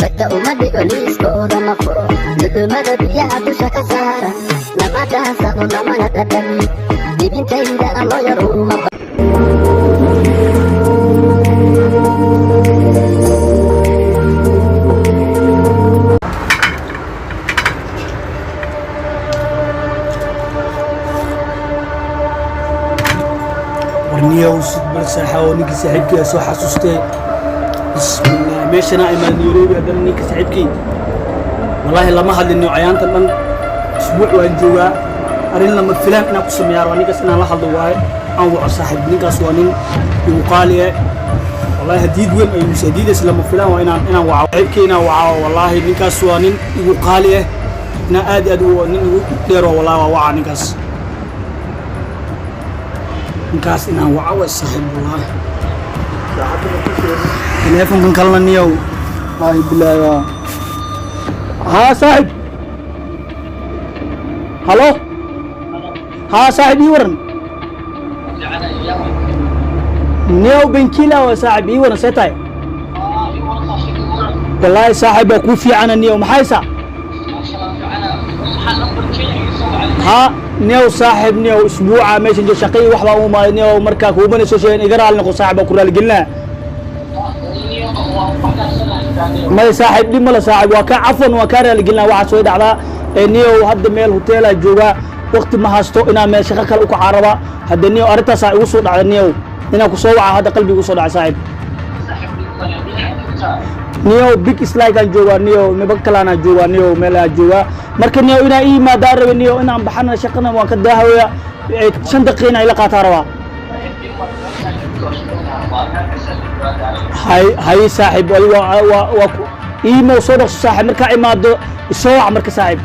Dadka uma dhigo liiskooda, ma furo dudumada biyaha dusha ka saaran. Lama dhaansado, lamana dhadhamiyo dibintaydana loo yar uma. Warniyow, bal saaxa oo ninkii saaxiibkii soo xasuustee. Bismillah, meeshana imaad Nairobi. Haddana ninka saaxiibkii wallaahi lama hadlino cayaantan dhan. Isbuuc waan joogaa. Arrin lama filaan inaan ku sameeyaa rabaa. Ninkaas inaan la hadlo waaye, aan waco. Saaxiib, ninkaas waa nin igu qaali eh. Wallaahi hadiid weyn ayuu hadiidaas lama filaan waa inaan waco saaxiibkii, inaan waco. Wallaahi ninkaas waa nin igu qaali eh, inaan aad iyo aad nin igu dheero. Wallaahi waa waca ninkaas, ninkaas inaan waco way saaxiib. Wallaahi teleefonkan kalena niyow, wallaahi bilaahi waa. Haa saaxiib, halo. Haa saaxiib, ii waran niyow. Benkila waa saaxiib, ii waran, see tahay? Wallaahi saaxiib waa kuu fiicana niyow. Maxaysa? Haa niyow saaxiib, niyow isbuuca meeshan joogo, shaqadii wax baa u imaaday niyow. Markaa kuumana soo sheegin, iga raali noqo saaxiib, baa ku raaligelinaa. Maya saaxiib, dhib male saaxiib, waa kaa cafwan, waa kaa raaligelinaa. Waxaa soo dhacdaa ee niyow, hadda meel hoteelaa joogaa, waqti ma haysto inaan meel shaqo kale u kacaa rabaa. Hadda niyow arrintaasaa igu soo dhacda niyow, inaan ku soo waca hadda qalbiga igu soo dhacay saaxiib. Niyow Big Slide aan joogaa niyow, niba kalaanaa joogaa niyow, meel aan joogaa. Marka niyow inaa ii yimaadaan rabe niyow, inaan baxana shaqana waan ka daahawaya. 5 daqiiqa inaa ila qaataa rabaa. Hay hay saaxiib, adi waa iimo soo dhaqso saaxiib. Markaa imaado isoo wac marka saaxiib.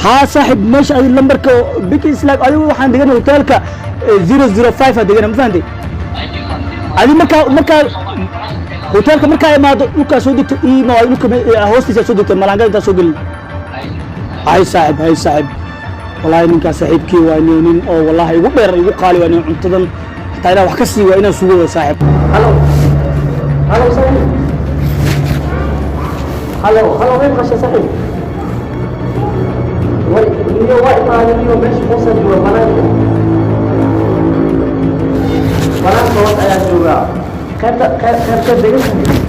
Haa saaxiib, meesha adi lambarka Big Slide adigu waxaan degan hotelka 005 aa degana, ma fahantay? Adi markaa hotelka markaa imaado dhulkaa soo degto iimo, adi dhulka hoostiisa soo degto, malaangada intaa soo gelin. Hay saaxiib, hay saaxiib. Wallaahi ninkaas saaxiibkii waa nin oo wallaahi igu dheer, igu qaali waa nin. Cuntadan hataa inaan wax ka sii waa inaan sugo waa saaxiib. Halo, halo saaxiib, halo, halo, may maqashay saaxiib? Way niyo, waa imaaday niyo, meesha hoosaa jooga, banaanka, banaanka hoos ayaa joogaa. Qaybta qayb qaybta degan tahay.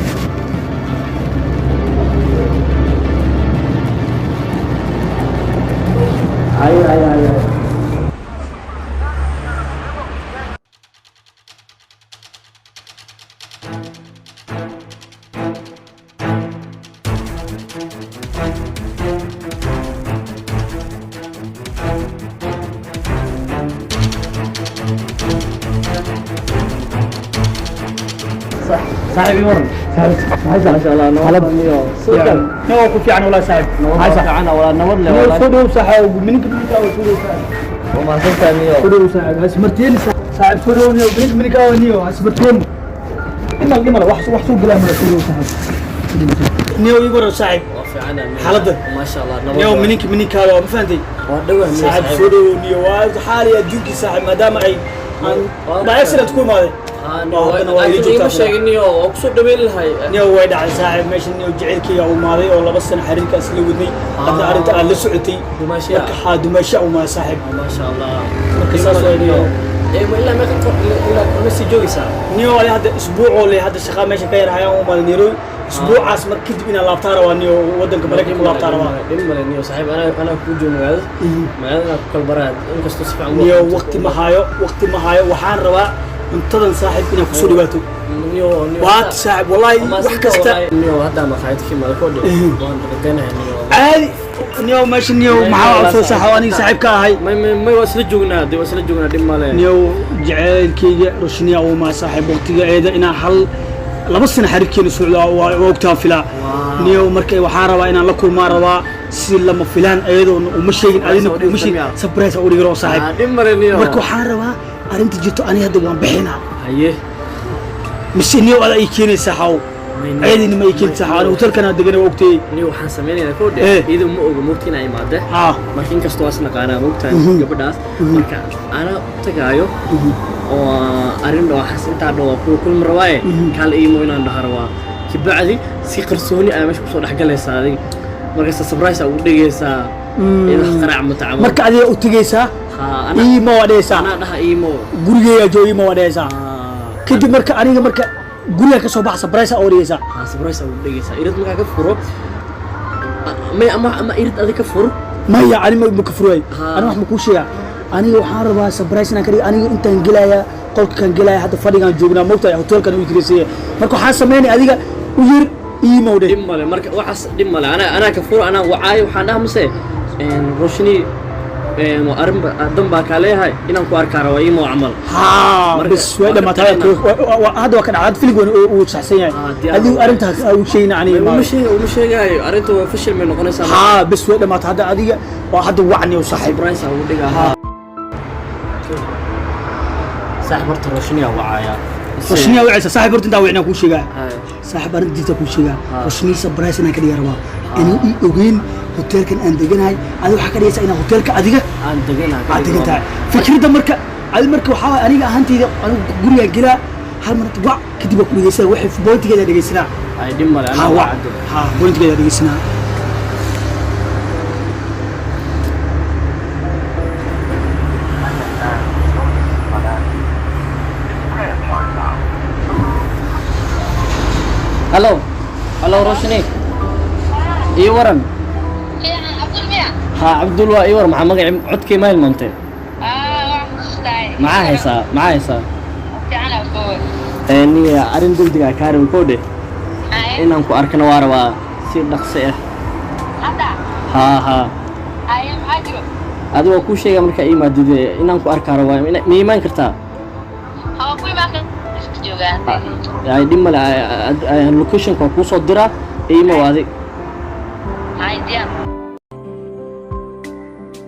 Hay hay hay hay. Saaxiib, ii waran. ما شاء الله, nabad niyo. Nin waa ku fiican wallahi saaxiib. Nabad fiican wala, nabad le. Niyo. Wala. Soo dhow saaxiib, minka minka waa soo dhow saaxiib. Waa mahadsantahay niyo. Soo dhow saaxiib, hasmarteen saaxiib, soo dhow niyo, minka minka waa niyo, hasmarteen. Imal imal, wax soo galaa mala. Soo dhow saaxiib. Niyo, ii waran saaxiib. Waa fiican. Xaaladda? ما شاء الله, nabad. Niyo, minka minkaada waa, ma fahantay? Waa dhawaa niyo. Saaxiib, soo dhow niyo. Waa xaali adduunkii saaxiib, maadaama ay aan by accident ku imaaday. Haddana waa ila joogtaa. Sheegin niyo, waa kusoo dhaweyn lahay. Niyo, way dhacday saaxiib. Meesha niyo jaceylkayga u imaaday oo 2 sano xiriirkaas la wadnay, hadda arrinta aad la socotay. Dumaashiya. Marka haa, dumaasha u imaaday saaxiib. ما شاء الله. Marka saas waa niyo. Ee ma ilaa meeqa ilaa ma sii joogaysaa? Niyo, ali hadda isbuucoo le hadda shaqaa meesha ka yarhayaan u imaaday Nairobi. Isbuucaas mar kadib inaan laabtaa rabaa niyo, waddanka Maraykanka ku laabtaa rabaa. Dhib male niyo saaxiib, anaa kuu joogo magaalada, magaalada anaa ku kala baraa, inkastoo si fiican. Niyo, waqti ma haayo, waqti ma haayo. Waxaan rabaa cuntadan saaxiib inaan kusoo dhawaato. Niyo, niyo. Waat saaxiib, wallahi wax kasta. Niyo, hadda maqaayad ka imaada ko dhe, waan dhaqanahay niyo. Caadi niyo, meesha niyo maxaa soo saxa aniga saaxiib ka ahay. May, waa isla joognaa dee, waa isla joognaa, dhib male. Niyow, jaceylkayga rushniya uma saaxiib, waqtiga eeda inaan hal 2 sano xariirkeena socdo waa ogtaan filaa. Niyow, marka waxaan rabaa inaan la kulmaan rabaa si lama filaan, ayadoona uma sheegin, adina uma sheegin, surprise u dhigiro saaxiib. Dhib male niyo. Marka waxaan rabaa arrinta jirto, aniga hadda waan bixinaa. Haye. Mise niyow ada ay keenaysaa xaw, ayadina ma ay keenaysaa xaw, aniga hotelkana degan waa ogtay. Niyo, waxaan sameynaynaa ko dhe, iyadoo ma oga moogta inaa imaade. Marka inkastoo waas naqaanaa moogtahay gabadhaas, marka ana tagaayo. Oo arrin waxaas intaa dhan waa kuwa kulmi rabaaye, kaal iimo inaan dhaha rabaa. Kabacdi si qarsooni ayaa meesha kusoo dhex galaysaa adiga, markaasa surprise aa ugu dhigaysaa in wax qaraac mata camal. Marka adiga u tegaysaa? Haa, anaa. Iimo waa dhehaysaa? Anaa dhaha iimo. Gurigeeyaa jooga, iimo waa dhehaysaa. Kadib marka aniga marka guriga ka soo baxa, surprise oo dhigaysaa? Haa, surprise aa ugu dhigaysaa. Irid markaa ka furo, may ama irid adiga ka fur. Maya, ani ma ka furwaay. Haa. Ani wax ma kuu sheegaa? Aniga waxaan rabaa surprise inaan ka dhigo. Aniga intaan gelaya, qolkaan gelaya, hadda fadhigaan joognaa, mogtahay, hotelkan u kiraysiiya. Marka waxaan sameynaya, adiga u yir, iimow dheh. Dhib male, marka waxaas dhib male. Anaa ka furo, anaa wacaayo. Waxaan dhaha mase, Roshni, waa arrin dan baa kaa leeyahay, inaan ku arkaa rabaa, iimo camal. Haa. Marka Bas way waa ka dhamaatay. dhacayna. Hadda waa ka dhacay, hadda filig uu saxsan yahay. Ah, diyaar Adigu waa. arrintaas aa u sheegin aniga. Uma sheega, uma sheegaayo. Arrinta waa fashil may noqonaysaa. Haa, bas way dhamaatay. Hadda adiga waa hadda wacni oo saaxiib. Surprise aa ugu dhigaa. Haa saaxib, horta Roshniyaa wacaaya. Roshniyaa wacaysa saaxiib. Horta intaa wicnaa kuu sheegaa. Haa. Saaxiib, arrinta jirta kuu sheegaa. Haa. Roshnii surprise inaan ka dhiga rabaa, inuu ii ogeyn hotelkan aan deganahay. Adiga waxaa ka dhigaysaa inaan hotelka adiga aan deganahay. Aad degan tahay fikradda. Marka adi marka waxaa waaye, aniga ahaantayda anigu gurigaan gelaa hal mar, wac, kadib waa ku dhegeysanaa waxay pointigeeda dhegeysanaa. Ay, dhib male. Ha. Anaa Wac. wacade. Ha, pointigeeda dhegeysanaa. Hello, hello, Roshni, ii waran? Fiican, Cabdul miya? Haa, Cabdul waa. Ii waran, maxaa magaci? Codkii ma hilmaamtay? Ah, waan xasuustaay. Maxaa haysaa? Maxaa haysaa? Fiican, afowe. Niya arrin degdeg ah kaa rabay kow dheh. Haye. Inaan ku arkana waa rabaa si dhaqsi ah. Hadda? Haa haa. Haye, maxaa jiro? Adi waa kuu sheegaa markaa ii maadide. Inaan ku arkaa rabaa. Ma imaan kartaa? Hawa ku imaan kartaa, joogaan. Ay, dhib male. Locationka waa kuu soo diraa, iimo adi. Haye, diyaar.